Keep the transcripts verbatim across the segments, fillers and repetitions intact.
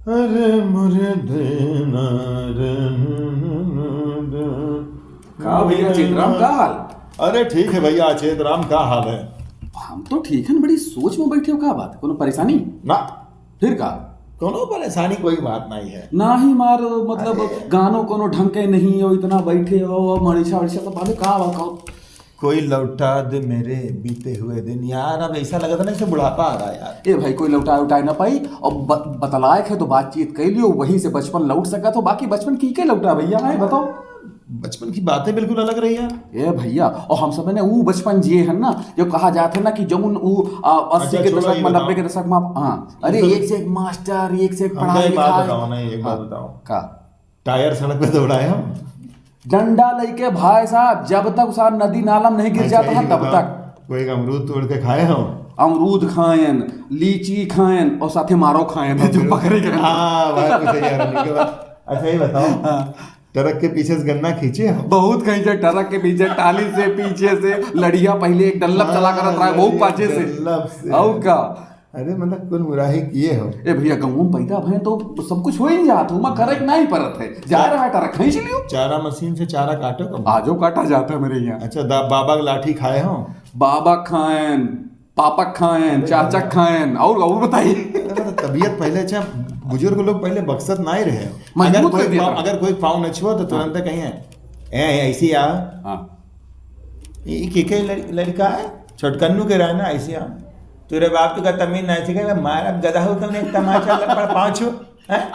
अरे मोरे देना रे न, न, न, न। का भैया चेतराम, का हाल? अरे ठीक है भैया, चेतराम का हाल है? हम तो ठीक है, बड़ी सोच में बैठे हो, का बात है, कोनो परेशानी? ना। फिर का? कोनो परेशानी कोई बात नहीं है। ना ही मार, मतलब, अरे। गानो कोनो ढंग के नहीं हो, इतना बैठे हो, और मड़ीसा वड़ीसा तो बाले का बा, का? कोई लौटा दे मेरे बीते हुए दिन। यार, अब ऐसा लगता ना जैसे बुढ़ापा आ रहा है यार। ए भाई, कोई लौटाए उटाए ना पाई। अब ब-, बतलाए के तो बातचीत कर लियो, वहीं से बचपन लौट सकत हो, बाकी बचपन की के लौटा भैया, आए बताओ। बचपन की बातें बिल्कुल अलग रही यार। ए भैया, और हम सब ने वो बचपन जिए हैं ना, जो कहा जात है ना कि जौन वो, आ, अस्सी अच्छा, के छोड़ो, दशक ये में, बताओ। नब्बे के दशक में, हाँ, अरे, ये सब एक से एक मास्टर, एक से एक हमका पढ़ाई एक बात लिखाई। बताओ ना, एक बात हाँ, बताओ। का? टायर सड़क पे दौड़ाए हम। डंडा लेके भाई साहब, जब तक उसान नदी नाला में नहीं गिर अच्छा, जाता है, एक तब बताओ, तक। कोई एक अमरूद तोड़ के खाए हो? अमरूद खाएन, लीची खाएन और साथे मारो खाएन, जो पकड़े गए। हाँ, भाई, कुछ यार, उनके बाद। अच्छा, ये बताओ, हाँ। ट्रक के पीछे से गन्ना खींचे हो? बहुत खींचे, ट्रक के पीछे, टाली से, पीछे से, लड़िया पहले एक डल्लप चला करत रहा, हाँ, बहुत लड़िया पाछे से। डल्लप से। और का? अरे, मतलब, कुल मुराही किए हो। ए भैया, गाँव में पैदा भए तो सब कुछ हो ही जात, ओमा करे के नहीं परत है। जा रहा है, ट्रक खींच लियो। चारा मशीन से चारा काटो कब? आजो काटा जाता है मेरे यहाँ। अच्छा, दा-, बाबा के लाठी खाए हो? बाबा खाएन, पापा खाएन, अरे चाचा बाबा। खाएन, और, और बताइए। अरे, मतलब, तबीयत पहले, अच्छा, बुजुर्ग लोग पहले बक्सत नहीं रहे। मजबूत अगर कोई कर दिया पाँव, था। अगर कोई पाँव न छुआ तो तुरंत हाँ। कहिए, "ए, ए, ऐसी आ।" हाँ। ये के, के लड़-, लड़का है? छोटकन्नू के रहना ऐसे हम। तेरे बाप तो का तमीज नहीं सीखे, मारा गधा हो तुमने एक तमाचा लपड़ पाँव छू, हैं?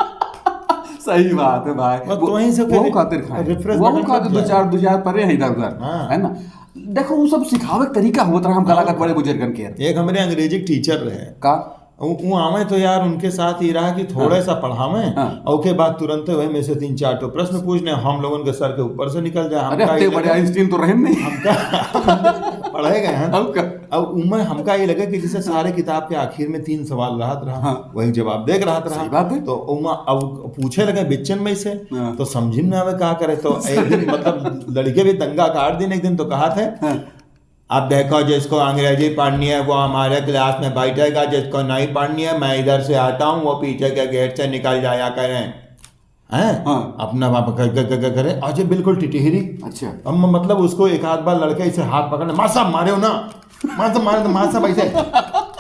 सही बात है भाई। वो वो, तो वहीं से वो फिर खातिर खाए। Refresh वो button खातिर दब दो जाए। चार, दो चार परे हैं इधर उधर, हाँ। है ना? देखो, वो सब सिखावे के तरीका होत रहा, हम हाँ। कलाकार बड़े बुजुर्गन के। एक हमरे अंग्रेजी के टीचर रहे। का? उ, उ आवे तो यार उनके साथ ये रहा कि थोड़ा हाँ। सा पढ़ावे हाँ। और के बाद तुरंत वही में से तीन चार ठो प्रश्न पूछ ले, हम लोगन के सर के ऊपर से निकल जाए। अरे, हमका हत्ते ये बड़े लगे, आइंस्टीन तो रहे नहीं। हमका पढ़े गए हैं। हमका। अब उम्र हमका ये लगे कि जैसे सारे किताब के आखिर में तीन सवाल रहत रहा, हाँ। वही जवाब देख रहत रहा। सही बात है। तो उमा अब पूछे लगे बिच्चन में से, हाँ। तो समझी में ना आवे का करे। तो एक दिन मतलब लड़के भी दंगा काट दिन, एक दिन तो कहा थे, हाँ। अब देखो, जिसको अंग्रेजी पढ़नी है, वो हमारे क्लास में बैठेगा, जिसको नहीं पढ़नी है, मैं इधर से आता हूँ, वो पीछे के गेट से निकल जाया करें। हैं? हाँ। अपना वहाँ पर ग-, ग-, ग-, ग-, करे, आज ये बिल्कुल टिटिहरी। अच्छा। अब म-, मतलब, उसको एक आध बार लड़के इसे हाथ पकड़ने, "मार साहब, मारे हो ना, मार साहब, मारे तो मार साहब, ऐसे।"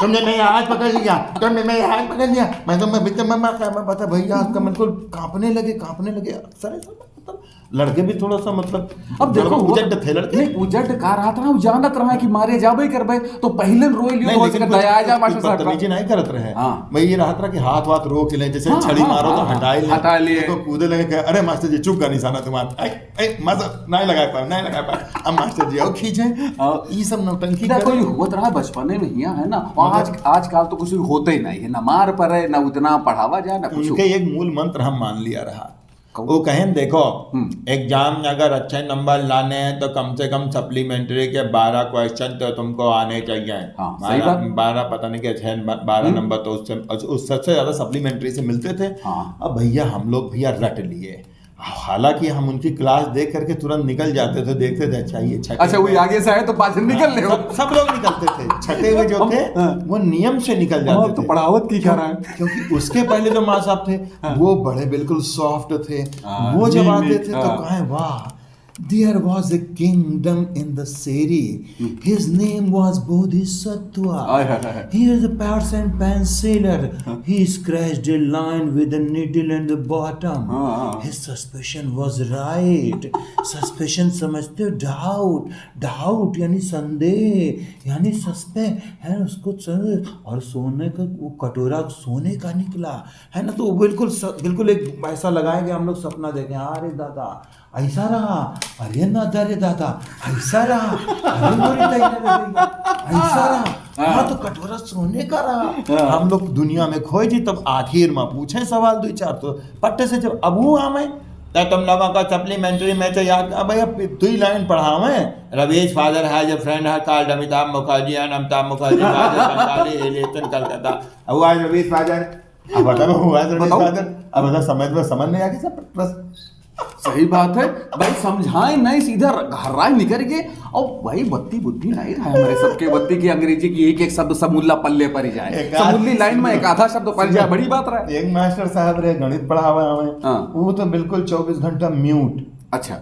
"तुमने मेरा हाथ पकड़ लिया, तुमने मेरा हाथ पकड़ लिया।" मैं तो, मैं, मैं, मैं, मैं, मैं, बता भैया, आपका बिल्कुल कांपने लगे, कांपने लगे। सर, ऐसा मतलब, लड़के भी थोड़ा सा, मतलब, अब देखो, गड़बड़, वो उजड्ड थे लड़के। नहीं, उजड्ड का रहत रहा, वो जानत रहा कि मारे जाबे करबे, तो पहिले रोई लियो, नहीं, तो लेकिन उसके कुछ, दया जा कुछ मास्टर साहब का। बदतमीजी नहीं करत रहे। हाँ। मैं ये रहत रहा कि हाथ वाथ रोक ले, जैसे हाँ, छड़ी हाँ, मारो तो हाँ, हटाई ले। हटाई ले। देखो, कूदे लगे, कहे, "अरे मास्टर जी, चुप का निशाना तुम्हारा।" "ऐ, ऐ, मास्टर, नहीं लगा पाए, नहीं लगा पाए।" अब मास्टर जी, आओ खींचे। हाँ। ई सब नौटंकी देखो, करे। ये होत रहा बचपने में हिया, है ना? और मतलब आज, आजकल तो कुछ होते ही नहीं है, ना मार पड़े, ना उतना पढ़ावा जाए, ना कुछ। उनके एक मूल मंत्र हम मान लिया रहा। कौन? वो कहें, देखो, हम्म। exam में अगर अच्छे number लाने हैं तो कम से कम supplementary के बारह question तो तुमको आने चाहिए। हाँ, सही बारह, बात। बारह पता नहीं क्या, छह, बारह हम्म। number तो उससे, उस, उस सबसे ज्यादा supplementary से मिलते थे। हाँ। अब भैया, हम लोग, भैया, रट लिए। हालांकि हम उनकी class देख करके तुरंत निकल जाते थे, देखते थे, अच्छा, ये छठे अच्छा, वो में आगे से आए तो पाछे निकल हाँ, ले। सब, सब लोग निकलते थे। छठे हुए जो हम, थे, हाँ। वो नियम से निकल जाते थे। तो पढ़ावत की क्या रहा है? क्योंकि उसके पहले जो माँ साहब थे, हाँ। वो बड़े बिल्कुल soft थे। हाँ, वो जब आते थे तो हाँ। कहें, "वाह, there was a kingdom in the city. Hmm. His name was Bodhisattva. Hi, hi, hi. He is a person penciler. हाँ। He scratched a line with a needle in the bottom. हाँ, हाँ। His suspicion was right." Suspicion समझते हो? Doubt. Doubt यानी संदेह, यानी suspect है उसको संदेह। और सोने का वो कटोरा सोने का निकला, है ना? तो वो बिल्कुल स-, बिल्कुल एक ऐसा लगाएंगे हम लोग, सपना देखें, "अरे दादा, ऐसा रहा, अरे ना, अरे दादा, ऐसा रहा, अरे मोरी दैया रे दैया, ऐसा रहा, हाँ, तो कटोरा सोने का रहा।" हाँ। हम लोग दुनिया में खोए जी, तब आखिर में पूछे सवाल दो चार, तो पट्टे से जब अब वो आवे, तो तुम लोगों का supplementary में तो याद, अब भैया, दो ही line पढ़ावे, "Ravi's father has a friend called Amitabh Mukherjee and Amitabh Mukherjee has a Bengali relation, Calcutta." अब वो आज Ravi's father, अब बताओ, वो आज Ravi's बताओ। Father, अब बताओ, समझ में, समझ नहीं आ गया सब प्रश्न? सही बात है भाई, समझाए नहीं, सीधा घर्राए निकल गए। और भाई, बत्ती बुद्धि नहीं रहा हमारे सबके, बत्ती की अंग्रेजी की एक एक शब्द समूला पल्ले पर ही जाए, एक आध समूली लाइन में एक आधा शब्द पर जाए, बड़ी बात रहा। एक मास्टर साहब रहे, गणित पढ़ावे आवे, हाँ। वो तो बिल्कुल चउबीस घंटा म्यूट। अच्छा।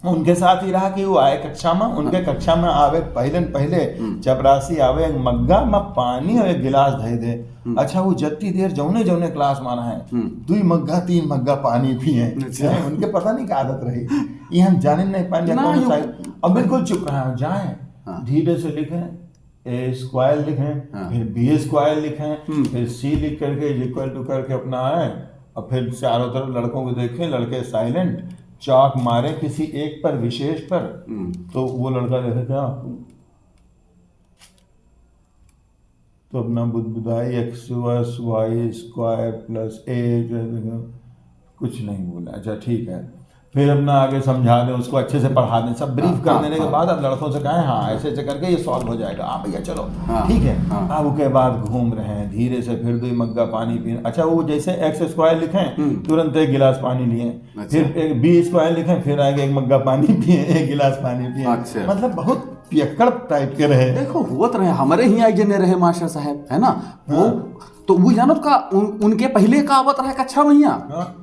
उनके साथ ही रहा कि वो आए कक्षा में, उनके हाँ। कक्षा में आवे पहले न पहले हम्म। चपरासी आवे, एक मग्गा में पानी और एक गिलास धइ दे। हम्म। अच्छा, वो जत्ती देर जौने जौने क्लास में रहे, हम्म। दुई मग्गा, तीन मग्गा पानी पिए। अच्छा। हैं, उनके पता नहीं का आदत रही, ये हम जाने नहीं पाएंगे ना, कौन सा। अब बिल्कुल चुप रहा है, जाए, हाँ। धीरे से लिखे, ए स्क्वायर लिखें, हाँ। फिर बी स्क्वायर लिखें, हम्म। फिर सी लिख करके, इक्वल टू करके अपना आए, और फिर चारों तरफ लड़कों को देखें, लड़के साइलेंट, चौक मारे किसी एक पर, विशेष पर, हम्म। तो वो लड़का देखे क्या, तो अपना बुदबुदाई, X plus Y square plus A, कुछ नहीं बोला। अच्छा, ठीक है, फिर अपना आगे समझा दें, उसको अच्छे से पढ़ा दें, सब ब्रीफ हाँ, कर हाँ, देने के हाँ। बाद अब लड़कों से कहें, "हाँ, ऐसे ऐसे करके ये सॉल्व हो जाएगा, हाँ भैया, चलो।" हाँ, ठीक है। हाँ। अब उसके बाद घूम रहे हैं, धीरे से फिर दो मग्गा पानी पीने। अच्छा, वो जैसे एक्स स्क्वायर लिखे, हम्म। तुरंत एक गिलास पानी लिए, अच्छा। फिर एक बी स्क्वायर लिखे, फिर आगे एक मग्गा पानी पिए, एक गिलास पानी पिए। अच्छा। मतलब, बहुत पियक्कड़ टाइप के रहे। देखो, हुवत रहे, हमरे ही आई जने रहे मास्टर साहब, है ना? वो हाँ। तो वो जानत का, उन, उनके पहले का आवत रहे कच्छा मइया? हाँ।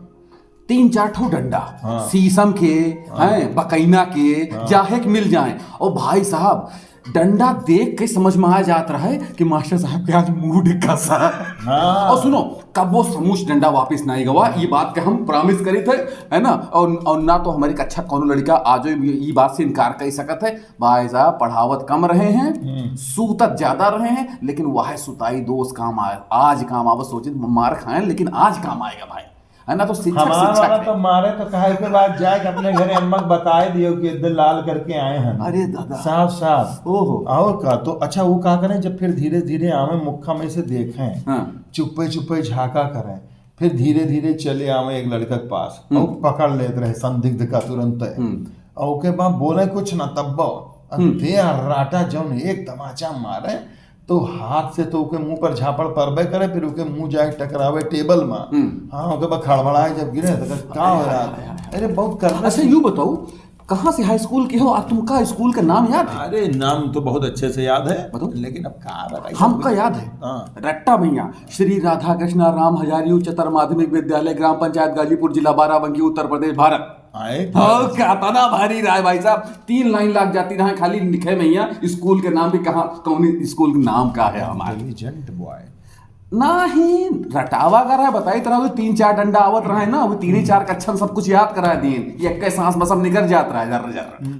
तीन चार ठो डंडा, हाँ। शीशम के, हाँ। हैं, बकैना के, हाँ। जाहे के मिल जाए। और भाई साहब, डंडा देख के समझ में आ जात रहे कि मास्टर साहब के आज मूड कसा है। हाँ। और सुनो, कबो समूच डंडा वापिस नहीं गवा, ये बात के हम प्रॉमिस करी थे, है ना? और, और ना तो हमारी कच्छा कौनो लड़का आजो ये, ये बात से इनकार कर सकत है। भाई साहब, पढ़ावत कम रहे हैं, हम्म। सूतत ज्यादा रहे हैं, लेकिन वह सुताई दोस्त काम आए, आज काम आवत, सोचित मार खाएं, लेकिन आज काम आएगा भाई, है ना? तो शिक्षक, हमार शिक्षक वाला है। तो मारे तो कहे के बाद जाए के अपने घरे अम्मा के बताए दियो कि इधर लाल करके आए हैं। अरे दादा। साफ साफ। ओहो। और का तो, अच्छा, वो का करें, जब फिर धीरे धीरे आवे मुक्खा में से देखें, हाँ। चुप्पे चुप्पे झांका करें, फिर धीरे धीरे चले आवे एक लड़का के पास, हम्म। और पकड़ लेत रहे संदिग्ध का तुरंत। हम्म। और ओके बाद बोले कुछ ना, तब्बो हम्म। दे राटा जौन एक तमाचा मारे, तो हाथ से तो ओके मुंह पर झापड़ परबे करे, फिर ओके मुंह जाए टकरावे टेबल में। हम्म। हाँ, ओके बाद खड़बड़ाए जब गिरे तो का हो रहा हाय, हाय, था? हाय। अरे, बहुत कर अच्छा, यूं बताओ, कहाँ से हाई स्कूल के हो और तुमका स्कूल का नाम याद है? अरे, नाम तो बहुत अच्छे से याद है, बताओ। लेकिन अब का बताइए? हमका याद है। हाँ। रट्टा भैया, श्री राधा कृष्णा राम हजारी उच्चतर माध्यमिक विद्यालय, ग्राम पंचायत गाजीपुर, जिला बाराबंकी, उत्तर प्रदेश, भारत। आए। हाँ, का तना भारी रहा है भाई साहब, तीन लाइन लाग जाती रहा खाली लिखे में, यहाँ स्कूल के नाम भी कहाँ, कौन स्कूल के नाम का है हमारे? Intelligent boy। ना ही रटावा का रहा, बताई तरह वो तीन चार डंडा आवत रहा है ना, वो तीन ही चार कच्छन सब कुछ याद करा दिए, ये एक सांस में सब निकल जात रहा है, जर्र जर्र।